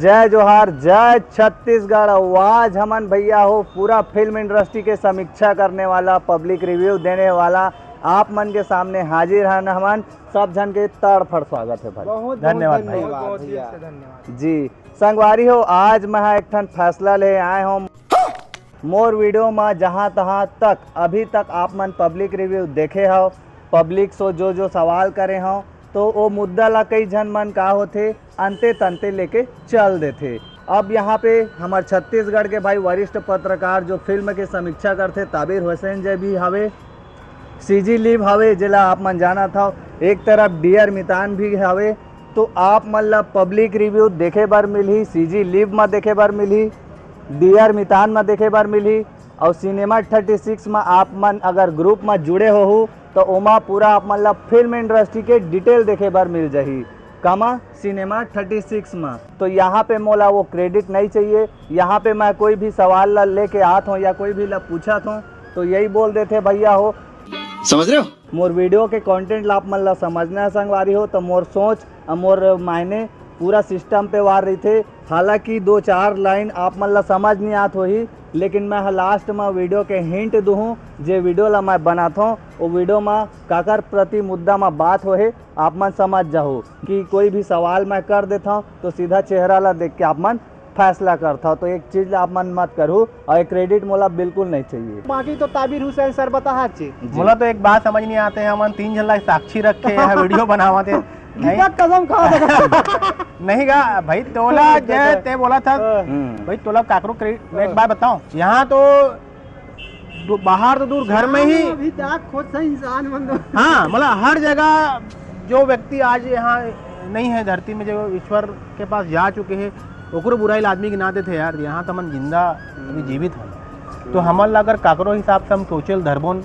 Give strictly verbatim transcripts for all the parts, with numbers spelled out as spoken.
जय जोहार, जय छत्तीसगढ़। अउ आज हमन भैया हो पूरा फिल्म इंडस्ट्री के समीक्षा करने वाला, पब्लिक रिव्यू देने वाला आप मन के सामने हाजिर हन हमन। सब झन के तड़फड़ स्वागत है भाई। बहुत बहुत धन्यवाद भाई। धन्यवाद बहुत दिल भैया। से धन्यवाद। जी संगवारी हो, आज मैं एक ठन फैसला ले आए हूँ। मोर वीडियो में जहाँ तहाँ तक अभी तक आप मन पब्लिक रिव्यू देखे हव, पब्लिक से जो जो सवाल करे हव, तो वो मुद्दा ला कई झन मन का होथे, अंते तंते लेके चल देथे। अब यहाँ पे हमर छत्तीसगढ़ के भाई वरिष्ठ पत्रकार जो फिल्म के समीक्षा करथे, ताबिर हुसैन जी भी हवे, सीजी लिव हवे, जेला आप मन जानत हव, एक तरफ डियर मितान भी हवे। तो आप मन ला पब्लिक रिव्यू देखे बर मिलही, सीजी लिव म देखे बर मिलही, डियर मितान म देखे बर मिलही, अउ सिनेमा थर्टी सिक्स म आप मन अगर ग्रुप म जुड़े होहू, तो ओमा पूरा आप मन ला फिल्म इंडस्ट्री के डिटेल देखे बर मिल जाही। कामा सिनेमा थर्टी सिक्स म। तो यहाँ पे मोला वो क्रेडिट नहीं चाहिए। यहाँ पे मैं कोई भी सवाल ला लेके आत हूँ या कोई भी ला पूछत हूँ, तो यही बोल देथे भैया हो। समझ रहे हो? मोर वीडियो के कंटेंट ला आप मन ला समझना है संगवारी हो, तो मोर सोच अउ मोर मायने पूरा सिस्टम पे वार रहिथे। हालांकि दो चार लाइन आप मन ला समझ नहीं आत होही, लेकिन मैं ह लास्ट म वीडियो के हिंट दूहूँ, जे वीडियो ला मैं बनाथों, वो वीडियो म काकर प्रति मुद्दा म बात होहे, आप मन समझ जाहू कि कोई भी सवाल मैं कर देथों, तो सीधा चेहरा ला देख के आप मन फैसला करथव। तो एक चीज ला आप मन मत करहू, अउ ये क्रेडिट मोला बिल्कुल नहीं चाहिए। बाकी तो ताबिर हुसैन सर बताहा चे। जी। मोला तो एक बात समझ नहीं आते, हमन तीन झन ला साक्षी रख के यहाँ वीडियो बनावत हे। नहीं। गीता कसम खा दे। नहीं गा भाई, तोला जय ते बोला था। हम्म। भाई तोला काकरो क्रेडिट, मैं एक बात बताऊं, यहाँ तो दू-, बाहर तो दूर, घर में ही। अभी तक खुद से इंसान बन दो। हाँ, मतलब हर जगह जो व्यक्ति आज यहाँ नहीं है धरती में, जो ईश्वर के पास जा चुके हैं, ओकरो बुराई ला आदमी गिना देथे यार। यहाँ तो हमन जिंदा अभी जीवित हन, तो हमन ला अगर काकरो हिसाब से हम सोचे ल धरबोन,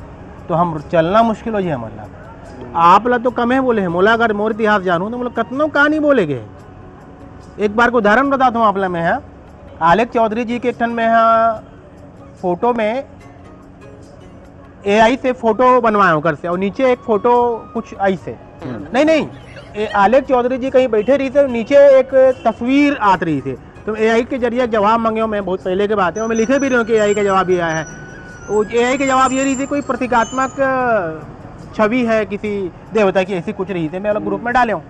तो हम चलना मुश्किल हो जाए हमन ला। तो आप ला तो कम है बोले हैं, मोला अगर मोर इतिहास जानू तो मोला कतनो कहानी बोले गए। एक बार को उदाहरण बताता हूँ आप ला मैं, हाँ, आलेख चौधरी जी के एक ठन में, हाँ, फोटो में एआई से फोटो बनवाए ओकर से, और नीचे एक फोटो कुछ ऐसे। हम्म। नहीं, नहीं, ए, आलेख चौधरी जी कहीं बैठे रहिसे, नीचे एक तस्वीर आत रहिसे, तो एआई के जरिए जवाब मांगे हो। मैं बहुत पहले के बात है, और मैं लिखे भी रहे हूँ कि एआई का जवाब ये आया है। वो एआई का जवाब ये रहिसे, कोई प्रतीकात्मक, अ, छवि है किसी देवता की, ऐसी कुछ रहिसे, मैं वाला ग्रुप में डाले हूँ।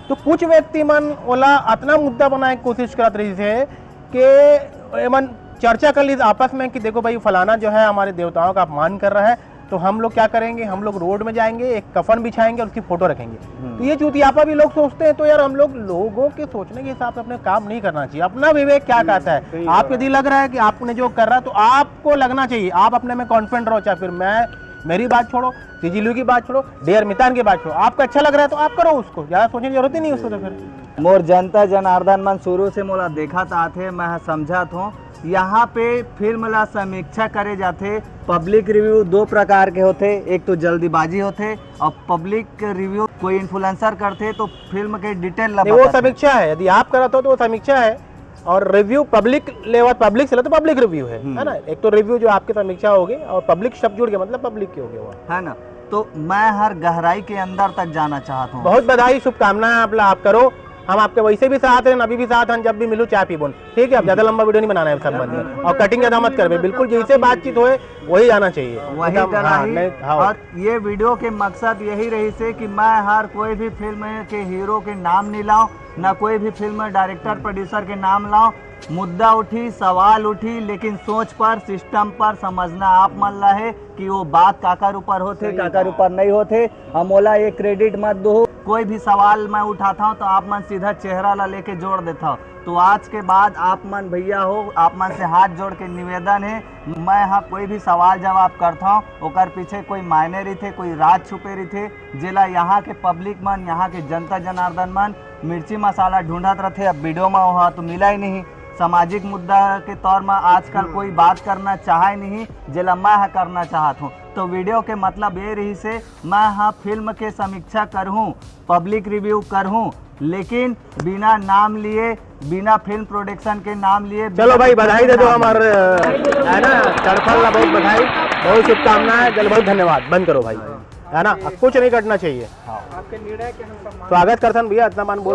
तो कुछ व्यक्ति मन ओला अतना मुद्दा बनाए के कोशिश करत रहिसे कि ए मन चर्चा कर ली आपस में कि देखो भाई, फलाना जो है हमारे देवताओं का अपमान कर रहा है, तो हम लोग क्या करेंगे, हम लोग रोड में जाएंगे, एक कफन बिछाएंगे और उसकी फोटो रखेंगे। हम्म। तो ये चूतियापा भी लोग सोचते हैं। तो यार, हम लोग लोगों के सोचने के हिसाब से अपने काम नहीं करना चाहिए। अपना विवेक क्या हम्म, कहता है? सही आप बात। यदि लग रहा है कि आपने जो कर रहा है, तो आपको लगना चाहिए, आप अपने में कॉन्फिडेंट रहो। चाहे फिर मैं, मेरी बात छोड़ो, सीजी लिव की बात छोड़ो, डियर मितान की बात छोड़ो, आपको अच्छा लग रहा है तो आप करो उसको, ज्यादा सोचने की जरूरत ही नहीं उसको तो फिर। मोर जनता जनार्दन मन शुरू से मोला देखत आथे, मैं ह समझत हों, यहाँ पे फिल्म ला समीक्षा करे जाथे। पब्लिक रिव्यू दो प्रकार के होथे, एक तो जल्दीबाजी होथे और पब्लिक रिव्यू कोई इन्फ्लुएंसर करथे तो फिल्म के डिटेल ला नहीं, वो बताथे। समीक्षा है, यदि आप करत हो तो वो समीक्षा है। और रिव्यू पब्लिक लेवल, पब्लिक से ले तो पब्लिक रिव्यू है, हम्म। है ना? एक तो रिव्यू जो आपकी समीक्षा होगी और पब्लिक शब्द जुड़ के, मतलब पब्लिक की होगी वो। है ना? तो मैं हर गहराई के अंदर तक जाना चाहत हूँ। बहुत बधाई, शुभकामनाएं आप ला, आप करो। हम आपके वैसे भी साथ हैं, अभी भी साथ हैं, जब भी मिलूँ चाय पीबोन, ठीक है? अब ज्यादा लंबा वीडियो नहीं बनाना है इस संबंध में, और कटिंग ज्यादा मत करबे, बिल्कुल जैसे बातचीत होए वही आना चाहिए। वही एकदम, हाँ, डराही। नहीं, हाँ। और ये वीडियो के मकसद यही रहिसे कि मैं हर कोई भी फिल्म के हीरो के नाम नहीं लाऊं, ना कोई भी फिल्म डायरेक्टर प्रोड्यूसर के नाम लाऊं। मुद्दा उठी, सवाल उठी, लेकिन सोच पर, सिस्टम पर समझना आप मन ला है कि वो बात काकर ऊपर होथे, सही काकर बात। ऊपर नहीं होथे। हम ओला ये क्रेडिट मत दो। कोई भी सवाल मैं उठाता हूँ तो आप मन सीधा चेहरा ला लेके जोड़ देता हूँ। तो आज के बाद आप मन भैया हो, आप मन से हाथ जोड़ के निवेदन है, मैं हा कोई भी सवाल जवाब करता हूँ, ओकर पीछे कोई मायने रहिथे, कोई राज छुपे रहिथे, जेला यहाँ के पब्लिक मन, यहाँ के जनता जनार्दन मन मिर्ची मसाला ढूंढत रथे। अब वीडियो में ओहा तो मिला ही नहीं। सामाजिक मुद्दा के तौर में आजकल कोई बात करना चाहे नहीं, जेला मैं हा करना चाहत हूँ। तो वीडियो के मतलब ये रहिसे, मैं हा फिल्म के समीक्षा करहूँ, पब्लिक रिव्यू करहूँ, लेकिन बिना नाम लिए, बिना फिल्म प्रोडक्शन के नाम लिए, चलो बिना भाई, बधाई दे दो नाम हमारे, लिए। है ना, तड़फल ला बहुत बधाई, बहुत शुभकामनाएं, चलो बहुत धन्यवाद। बंद करो भाई, है ना, अब कुछ नहीं कटना चाहिए। हाँ। आपके निर्णय के हम सम्मान स्वागत करथन भैया, इतना मान बोल।